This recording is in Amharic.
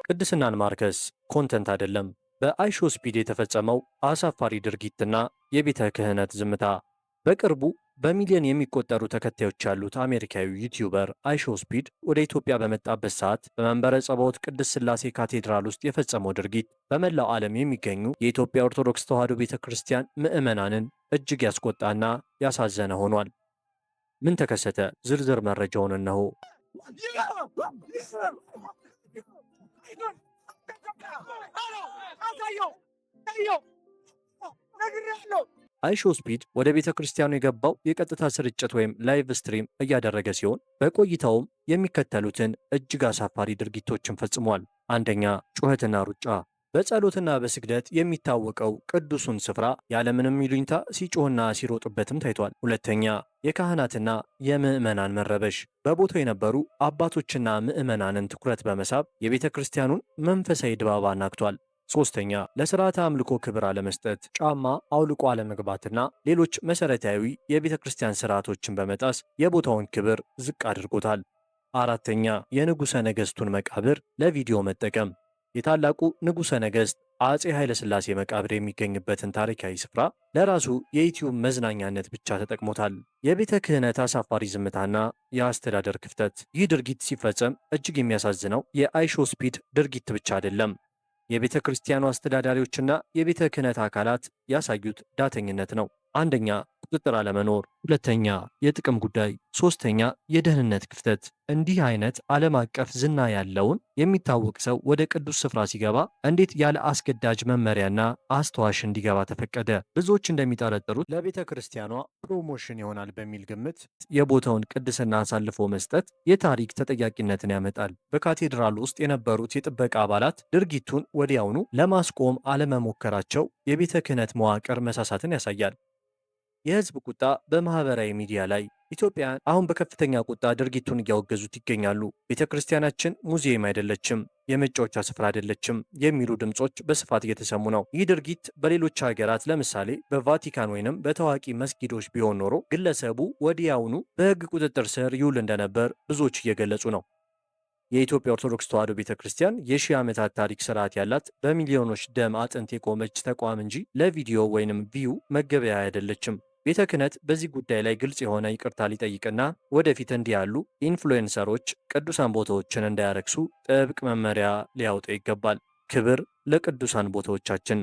ቅድስናን ማርከስ content አይደለም። በአይሾ ስፒድ የተፈጸመው አሳፋሪ ድርጊትና የቤተ ክህነት ዝምታ። በቅርቡ በሚሊዮን የሚቆጠሩ ተከታዮች ያሉት አሜሪካዊ YouTuber አይሾ ስፒድ ወደ ኢትዮጵያ በመጣበት ሰዓት በመንበረ ጸባዖት ቅድስት ሥላሴ ካቴድራል ውስጥ የፈጸመው ድርጊት በመላው ዓለም የሚገኙ የኢትዮጵያ ኦርቶዶክስ ተዋሕዶ ቤተ ክርስቲያን ምዕመናንን እጅግ ያስቆጣና ያሳዘነ ሆኗል። ምን ተከሰተ? ዝርዝር መረጃውን እነሆ። አይሾ ስፒድ ወደ ቤተ ክርስቲያኑ የገባው የቀጥታ ስርጭት ወይም live stream እያደረገ ሲሆን፣ በቆይታውም የሚከተሉትን እጅግ አሳፋሪ ድርጊቶችን ፈጽሟል። አንደኛ፣ ጩኸትና ሩጫ። በጸሎትና በስግደት የሚታወቀው ቅዱሱን ስፍራ ያለምንም ይሉኝታ ሲጮህና ሲሮጥበትም ታይቷል። ሁለተኛ፣ የካህናትና የምዕመናን መረበሽ። በቦታው የነበሩ አባቶችና ምዕመናንን ትኩረት በመሳብ የቤተ ክርስቲያኑን መንፈሳዊ ድባብ አናግቷል። ሶስተኛ፣ ለስርዓተ አምልኮ ክብር አለመስጠት፣ ጫማ አውልቆ አለመግባትና ሌሎች መሰረታዊ የቤተ ክርስቲያን ስርዓቶችን በመጣስ የቦታውን ክብር ዝቅ አድርጎታል። አራተኛ፣ የንጉሠ ነገሥቱን መቃብር ለቪዲዮ መጠቀም። የታላቁ ንጉሠ ነገሥት አፄ ኃይለሥላሴ መቃብር የሚገኝበትን ታሪካዊ ስፍራ ለራሱ የዩቲዩብ መዝናኛነት ብቻ ተጠቅሞታል። የቤተ ክህነት አሳፋሪ ዝምታና የአስተዳደር ክፍተት። ይህ ድርጊት ሲፈጸም እጅግ የሚያሳዝነው የአይሾ ስፒድ ድርጊት ብቻ አይደለም። የቤተ ክርስቲያኑ አስተዳዳሪዎችና የቤተ ክህነት አካላት ያሳዩት ዳተኝነት ነው። አንደኛ፣ ቁጥጥር አለመኖር፣ ሁለተኛ፣ የጥቅም ጉዳይ፣ ሶስተኛ፣ የደህንነት ክፍተት። እንዲህ አይነት ዓለም አቀፍ ዝና ያለውን የሚታወቅ ሰው ወደ ቅዱስ ስፍራ ሲገባ እንዴት ያለ አስገዳጅ መመሪያና አስተዋሽ እንዲገባ ተፈቀደ? ብዙዎች እንደሚጠረጥሩት ለቤተ ክርስቲያኗ promotion ይሆናል በሚል ግምት የቦታውን ቅድስና አሳልፎ መስጠት የታሪክ ተጠያቂነትን ያመጣል። በካቴድራል ውስጥ የነበሩት የጥበቃ አባላት ድርጊቱን ወዲያውኑ ለማስቆም አለመሞከራቸው የቤተ ክህነት መዋቅር መሳሳትን ያሳያል። የህዝብ ቁጣ በማህበራዊ ሚዲያ ላይ። ኢትዮጵያውያን አሁን በከፍተኛ ቁጣ ድርጊቱን እያወገዙት ይገኛሉ። ቤተ ክርስቲያናችን ሙዚየም አይደለችም፣ የመጫወቻ ስፍራ አይደለችም የሚሉ ድምጾች በስፋት እየተሰሙ ነው። ይህ ድርጊት በሌሎች ሀገራት፣ ለምሳሌ በቫቲካን ወይንም በታዋቂ መስጊዶች ቢሆን ኖሮ ግለሰቡ ወዲያውኑ በህግ ቁጥጥር ስር ይውል እንደነበር ብዙዎች እየገለጹ ነው። የኢትዮጵያ ኦርቶዶክስ ተዋሕዶ ቤተ ክርስቲያን የሺህ ዓመታት ታሪክ ስርዓት ያላት፣ በሚሊዮኖች ደም አጥንት የቆመች ተቋም እንጂ ለቪዲዮ ወይንም view መገበያያ አይደለችም። ቤተ ክህነት በዚህ ጉዳይ ላይ ግልጽ የሆነ ይቅርታ ሊጠይቅና ወደፊት እንዲህ ያሉ influencer ኦች ቅዱሳን ቦታዎችን እንዳያረክሱ ጥብቅ መመሪያ ሊያወጣ ይገባል። ክብር ለቅዱሳን ቦታዎቻችን።